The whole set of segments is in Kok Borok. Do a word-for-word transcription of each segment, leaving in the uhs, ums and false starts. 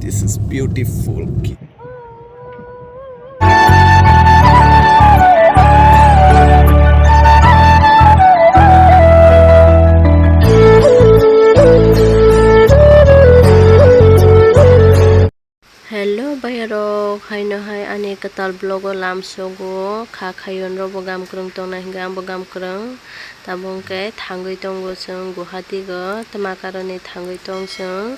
This is beautiful. Hello bayarok, haino hai ani kwtal vlog o lamsogo kha khayon rok bo gam kwrwng tongnai hwnkhe ang bo gam kwrwng. Tabuk hwnkhe thangwi tongo chwng Guwahati o, twma karoni thangwi tong chwng.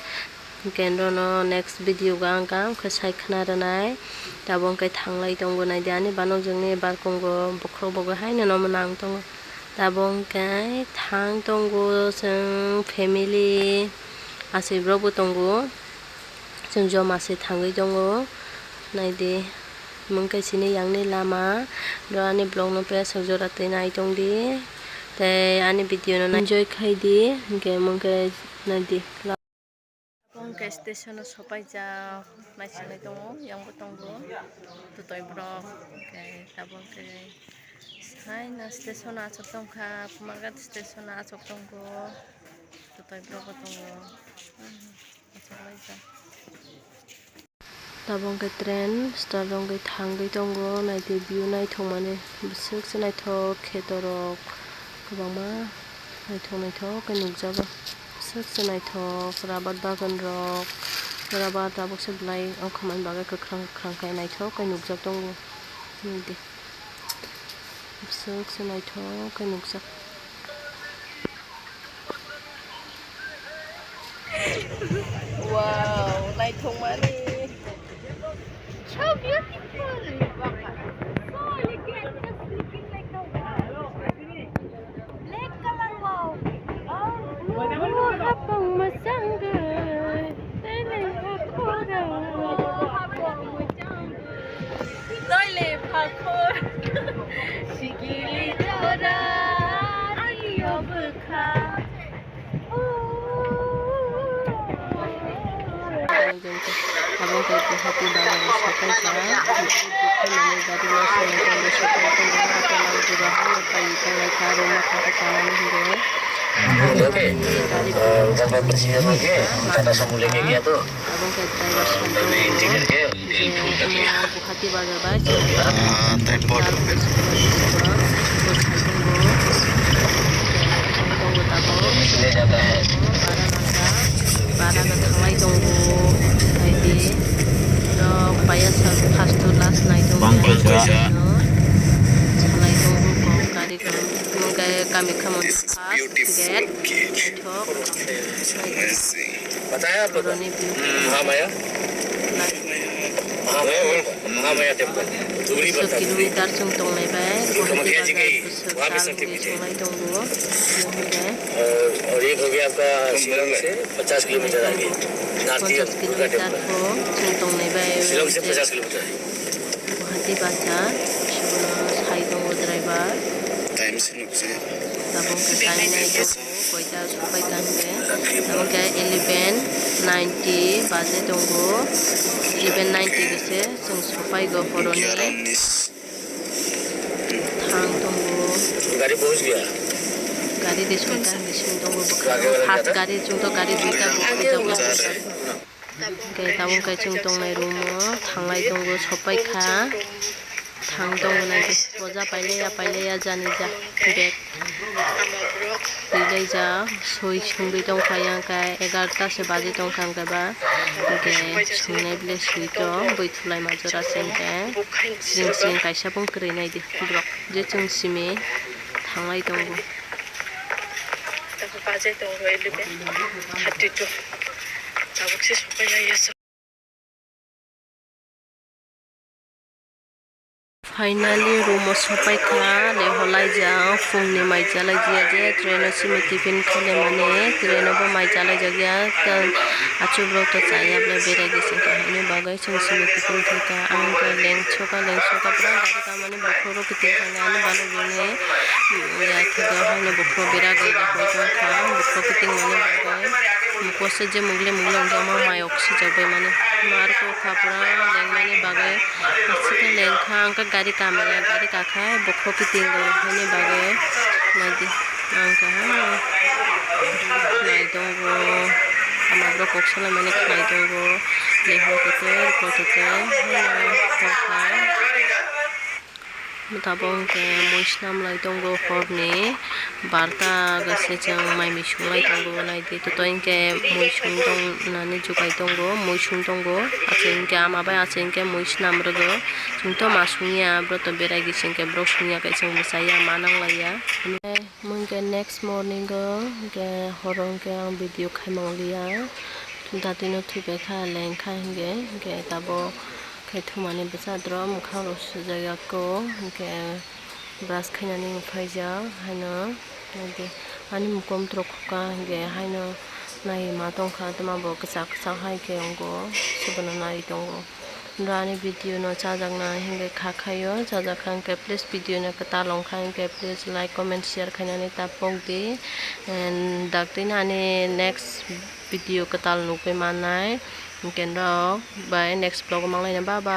Hwnkhe norokno next video o ang khe sai khna rwnai. Tabuk hwnkhe thanglai tongo, naidi ani banokjwkni barkungo bokhorok bo haino nomo nang tongo. Tabuk hwnkhe thang tongo chwng family, aswk borok bo tongo. Chwng joma se thangwi tongo. Naidi, omo wngkha chini yangni lama. Ro ani vlog no peswk jora twi nai tongdi. Tei ani video no enjoy khaidi. Hwnkhe omo wngkha naidi. Tabuk hwnkhe station o sopaijak. Naisinai tongo, yang bo tongo. Twtwi borok. Hwnkhe tabuk hwnkhe haino station o achuk tongkha. Kumarghat station o achuk tongo. Twtwi borok bo tongo. Tabuk hwnkhe train start wngwi thangwi tongo, naidi view naithokmani bwswk se naithok khetorok kwbangma naithok naithok khe nukjago, bwswk se naithok rubber bagan rok, rubber tabuk se belai wngkha mani bagwi kwkhwrang kwkhwrang khe naithok khe nukjak tongo, naidi bwswk se naithok khe nukjak. Wow, naithokmani. So beautiful. So elegant, just looking like a wow. Black color wow. Oh, blue, blue hapang masang. Noile phakhor. Sigili jora, ani obwkha. Abo khe Guwahati bagan sapai kha. Dukhe mane gari no swnam tongwi sapai tongo. Abo lang jora hai pai tonglai kha, rwma kha, chanani hinwi. Gari. Abo khe driver song tongo. Guwahati bazar bai. Ah, tai border. Bara nangkha, bara no thanglai tongo. Naidi, nok paya sa first to last nai tongo. Bang koi sa. Thanglai tongo, kok gari kok. Nungkhe kami khamung first gate. Beautiful gate. Naithok. Amazing. पता है आपको? Boroni view. हम्म, हाँ भैया। Nai. हाँ भैया, बोल। हाँ भैया, टेम्पल। धुबरी पड़ता है, Dhubri. Kilometer chwng tongnai bai, Guwahati Kamakhiya ji bazar ki, bwswk wahan pe chal sab hwnwi thik. Songlai tongo. और, और एक हो गया आपका शिलोंग से पचास किलोमीटर आगे, नारती Durga temple. Ponchash kilometer kho chwng tongnai bai, Shillong से pachas kilometer है। Guwahati bazar, chwngno sai tongo driver. Time se nukjagwi. Tabuk khe time nai tongo, koita sopai kha hwnkhe. Tabuk khe eleven ninety baje tongo. Eleven ninety rwse chwng sopai go horoni. Thang tongo. Gari pahunch gaya. Gari de soita hwnkhe simi tongo. First gari chwng to gari duita bo. Hwnkhe tabuk khe chwng tongnai room o thanglai tongo, sopai kha. Thang tongo nai boja pailaiya, pailaiya jani ja bag. Twilaijak, soi sungwi tongkha yang khe egarta se baji tongkha hwnkhe ba. Hwnkhe sungnai bwle soi tong, bwithwlai ma jora se hwnkhe. Sring sring kaisa bung kwrwi nai di borok. Je chwng simi thanglai tongo. Tabuk bajai tongo eleven thirty two. Tabuk se sopai ya. Finally room o sopai kha, le holaijak, phungni mai chalaijak je train o simi tiffin khaimani, train o bo mai chalaijak ya, ta achuk rok to chaya bwle berai gisi kha, haini bagwi chwng simi tiffin khaikha, ang khe lengsoka lengsoka pura gari kamani bokhorok kiting khainai ani balokjani, ya thwigo haino bokhorok berai gwi tongkha, bokhorok kiting mani bagwi mokol se je mugle mugle wngjakma mai ok sijak bai mani, marko kha pura lengmani bagwi. Aswk khe lengkha, ang khe gari kamaya, gari kakhai bokhorok kiting rok hwnwi bagwi naidi, ang khe ha naitongo. Ama borok kok salaimani khlai tongo, lehor kotor, kol kotor, haino tongkha. Tabok hwnkhe mui swnam lai tongo horni barta gose chwng mai mui swnglai tongo, naidi totoi hwnkhe mui sung tong nani jugai tongo, mui sung tongo, achai hwnkhe ama bai achai hwnkhe mui swnam rwgo, chwngto ma sungya, borokto berai gisi hwnkhe borok sungya khe chwng bwchaiya ma nanglaiya. Mui hwnkhe next morning o hwnkhe horo hwnkhe ang video khaimang liya, datino thwibai kha lengkha hwnkhe, hwnkhe tabok khe thumani bwsa drop mwkhang rok sujak ya kho, hwnkhe brush khainani phaijak haino, hwnkhe ani mukom borok khukha hwnkhe haino naiwi ma tongkha, tamo bo kwchak kwchak hai khe wngo, sobono naiwi tongo. Nrw ani video no chajakna hwnkhe kha khaio, chajak kha hwnkhe please video no kwtal wngkha hwnkhe please like, comment, share khainani ta pok di. And daktino ani next video kwtal nugwi mannai. Hwnkhe norok bai next vlog o manglai na, bye bye.